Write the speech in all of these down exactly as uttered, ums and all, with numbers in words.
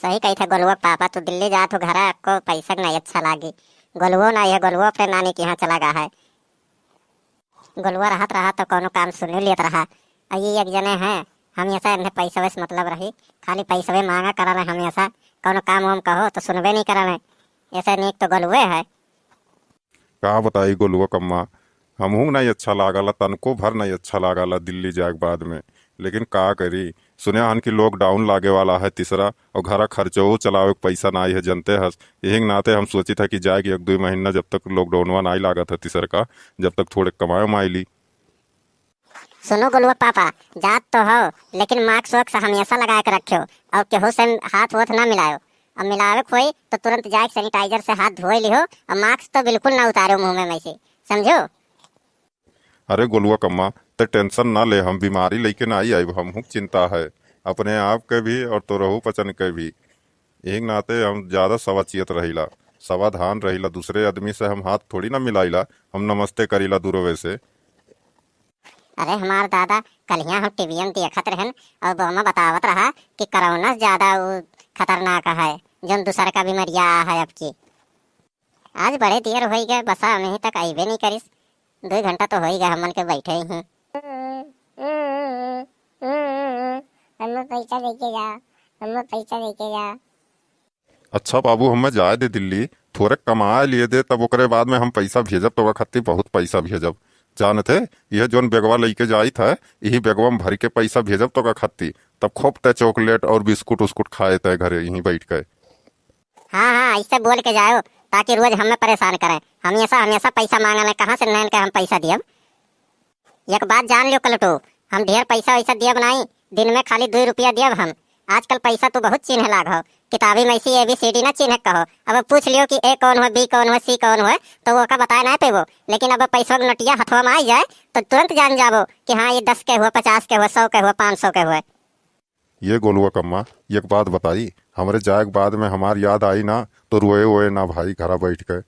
सही कही थे गोलुआ पापा, तू दिल्ली जात हो, घरा को पैसा नहीं अच्छा लागी। गोलुओ ना, ये गोलुओ अपने नानी के यहाँ चला गया है। गोलुआ रहत रहा तो कोनो काम सुनी लेत रहा। और ये एक जने हैं, हमेशा इन्हें पैसवे से मतलब रही, खाली पैसवे मांगा करल है हमेशा। कोनो काम वाम कहो तो सुनबे नहीं करल है। ऐसे नीक तो गोलुए है। का बताई गोलुआ कम्मा, हमहूँ नहीं अच्छा लागला, तनको भर नहीं अच्छा लागला दिल्ली जाए के बाद में। लेकिन का करी, सुने हन कि lockdown लागे वाला है तीसरा, और घरा खर्चो चलावे के पैसा नाई है, जनते हस। यही के नाते हम सोचित है कि जाए कि एक दुई महीना, जब तक lockdownवा नाई लागत है तीसर का, जब तक थोड़े कमाए उमाए ली। सुनो गोलुआ पापा, जात तो हो, लेकिन mask वास्क हमेशा लगा के रखियो, और केहू से हाथ वाथ ना मिलायो। अब मिलावे के होई तो तुरंत जाए के sanitizer से हाथ धोए लिहो, और mask तो बिल्कुल ना उतारो मुंह में, में से, समझो? अरे गोलुआ कम्मा, ते tension ना ले, हम बीमारी लेके ना आई आइब, हमहूँ के चिंता है अपने आप के भी और तोरहू पचन के भी। यही के नाते हम ज्यादा सवाचियत रहिला, सावधान रहिला, दूसरे आदमी से हम हाथ थोड़ी ना मिलाइला, हम नमस्ते करीला दूरवे से। अरे हमार दादा, कलिया हम टीवीएम देखत रहन और बोमा बतावत रहा कि कोरोना से ज्यादा उ खतरनाक है, जोन दूसर का बीमारिया है अब की। आज बड़े देर होई गए, बसा अबहीं तक अइबे नहीं करिस। दो घंटा तो होई गए हमन के बैठे ही। हमें पैसा देके जा, हमें पैसा देके जा। अच्छा बाबू, हमें जाए दे दिल्ली, थोरे कमाए लिए दे, तब ओकरे बाद में हम पैसा भेजब, तो खत्ती बहुत पैसा भेजब। जानत है, यह जोन बेगवा लेके जाइत है, यही बेगवा में भर के पैसा भेजब तो खत्ती, तब खूब तय chocolate और बिस्कुट उस्कुट खाए तय घरे यहीं बैठ के। हाँ, हाँ, ऐसे बोल के जाओ, ताकि रोज हमें परेशान करें। हमेशा, हमेशा पैसा मांगन है, कहाँ से नैन के हम पैसा दियब? एक बात जान लियो कलटू, हम ढेर पैसा वैसा दियब नाई, दिन में खाली दो रुपया दियब हम। आजकल पैसा तू बहुत चीन्हे लाग हो, किताबी में से A B C D ना चीन्हे कहो। अब पूछ लियो कि A कौन हो, B कौन हो, C कौन हो, तो वो का बताए ना पेबो। लेकिन अब पैसवा के नोटिया हथवा में आई जाए, तो तुरंत जान जाबो कि हाँ, ये दस के हुआ, पचास के हुआ, सौ के हुआ, पाँच सौ के हुआ। ये गोलुआ कम्मा, एक बात बताई, हमरे जाए के बाद में हमार याद आई ना, तो रोए वोए ना भाई घरा बैठ के,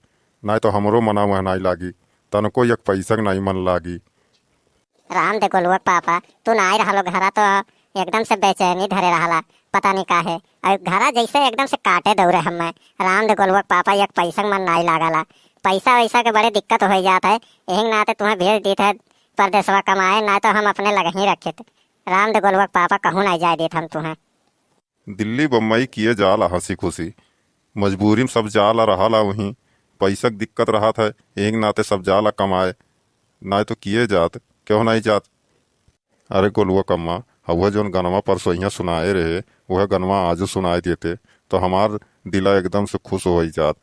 नाहीं तो हमरो मना वह नाहीं लागी, तनको एक पैसा के नाहीं मन लागी। राम दे गोलुआ पापा, तू नाहीं रहलो घरा तो एकदम से बेचैनी धरे रहला, पता नहीं काहे। और घरा जैसे एकदम से काटे दौड़े हमें। राम दे गोलुआ पापा, एक पैसा के मन नाहीं लागला, पैसा वैसा के बड़े दिक्कत हो जात है, यही नाते तुम्हें भेज दीत है परदेसवा कमाए, नाहीं तो हम अपने लगही रखित। राम दे गोलुआ के पापा, कहूँ नाहीं जाए देत हम तुहें। दिल्ली बम्बई किए जाला हँसी खुशी, मजबूरी में सब जाला रहाला वहीं। पैसा के दिक्कत रहत है, यही के नाते सब जाला कमाए, नाहीं तो किए जात, क्यों नाहीं जात? अरे गोलुआ कम्मा, हउआ जौन गनवा परसों यहाँ सुनाए रहे, वह गनवा आजू सुनाए देते, तो हमार दिला एकदम से खुश होइ जात।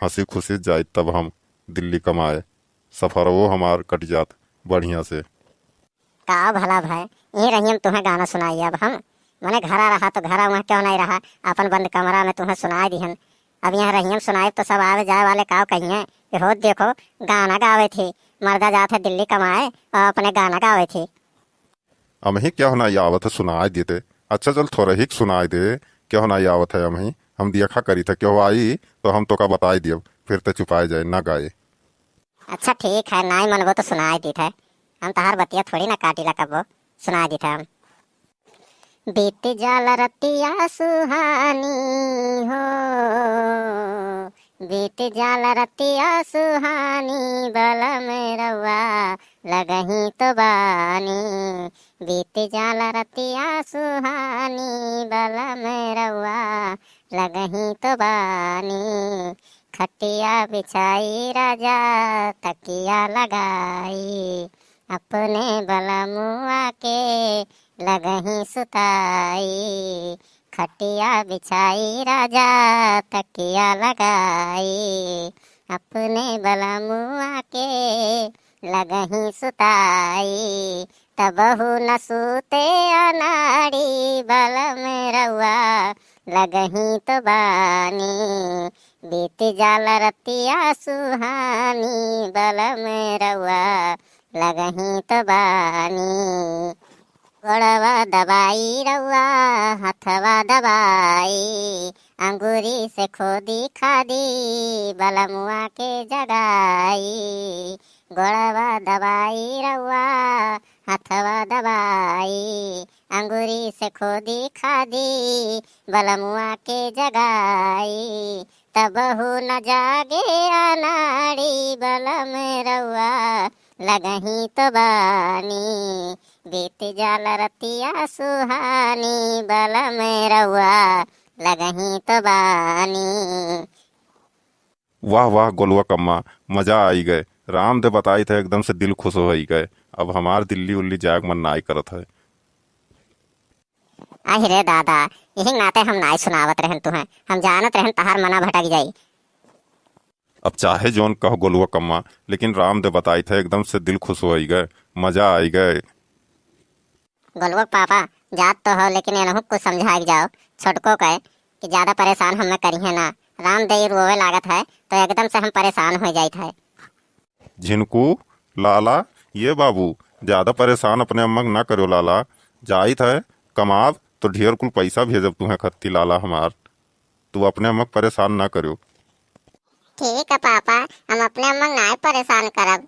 हँसी खुशी जाइत तब हम दिल्ली कमाए, सफरवो हमार कट जात बढ़िया से। का भला भाई, यहीं रहियम तुहें गाना सुनाई अब हम? मने घरा रहा तो घरा वहाँ क्यों नहीं रहा, अपन बंद कमरा में तुहें सुनाई दिहन। अब यहाँ रहियम सुनाई तो सब आवे जाए वाले काव कहिए कि होत देखो, गाना गावे थी, मर्दा जात है दिल्ली कमाए और अपने गाना गावे थी। अमही क्यों नहीं आवत है सुनाई देते? अच्छा चल थोड़ा ही सुनाई दे, क्यों नहीं आवत है अमही? हम देखा करी था क्यों आई तो हम तोका बताई दियब, फिर ते चुपाए जाए ना गाए। अच्छा ठीक है, नाई मनबो तो सुनाई दीत है। हम तहार बतिया थोड़ी ना काटीला कबो, सुनाई दीत है हम। बीत जाल रतिया सुहानी हो, बीत जाल रतिया सुहानी, बलम रउआ लगही तो बानी। बीत जाल रतिया सुहानी, बलम रउआ लगही तो बानी। खटिया बिछाई राजा तकिया लगाई, अपने बलमुआ के लगही सुताई। खटिया बिछाई राजा तकिया लगाई, अपने बलमुआ के लगही सुताई। तबहु न सूते अनाड़ी, बलम रउआ लगही तो बानी। बीत जाल रतिया सुहानी, बलम रउआ लगही तो बानी। गोड़वा दबाई रउआ, हथवा दबाई, अंगूरी से खोदी खादी, बलमुआ के जगाई। गोड़वा दबाई रउआ, हथवा दबाई, अंगुरी से खोदी खादी, बलमुआ के जगाई। तबहु न जागे अनाड़ी बलम रउआ, लगही तो बानी, बीत जाल रतिया सुहानी बलम रउआ, लगही तो बानी। वाह वाह गोलुआ कम्मा, मजा आई गए। राम दे बताइत है, एकदम से दिल खुश होई गए। अब हमार दिल्ली उल्ली जाग मन नाई करत है। आहि रे दादा, यही नाते हम नाई सुनावत रहन तुहें, हम जानत रहन तहार मना भटक जाई। अब चाहे जौन कह गोलुआ कम्मा, लेकिन राम दे बताइत है, एकदम से दिल खुश होई गए, मजा आई गए। गोलुआ के पापा, जात तो हो, लेकिन एनहु कुछ समझाइ के जाओ छोटको के कि ज्यादा परेशान हमें करिहे ना। राम दे रोवे लागत है तो एकदम से हम परेशान हो जाइत है। झिनकू, लाला, ये बाबू, ज्यादा परेशान अपने अम्मा के ना करो लाला। जाइत है कमाब तो ढेर कुल पैसा भेजब तुहें खत्ती लाला हमार। तू अपने अम्मा के परेशान ना करो। ठीक है पापा, हम अपने अम्मा के नाय परेशान करब।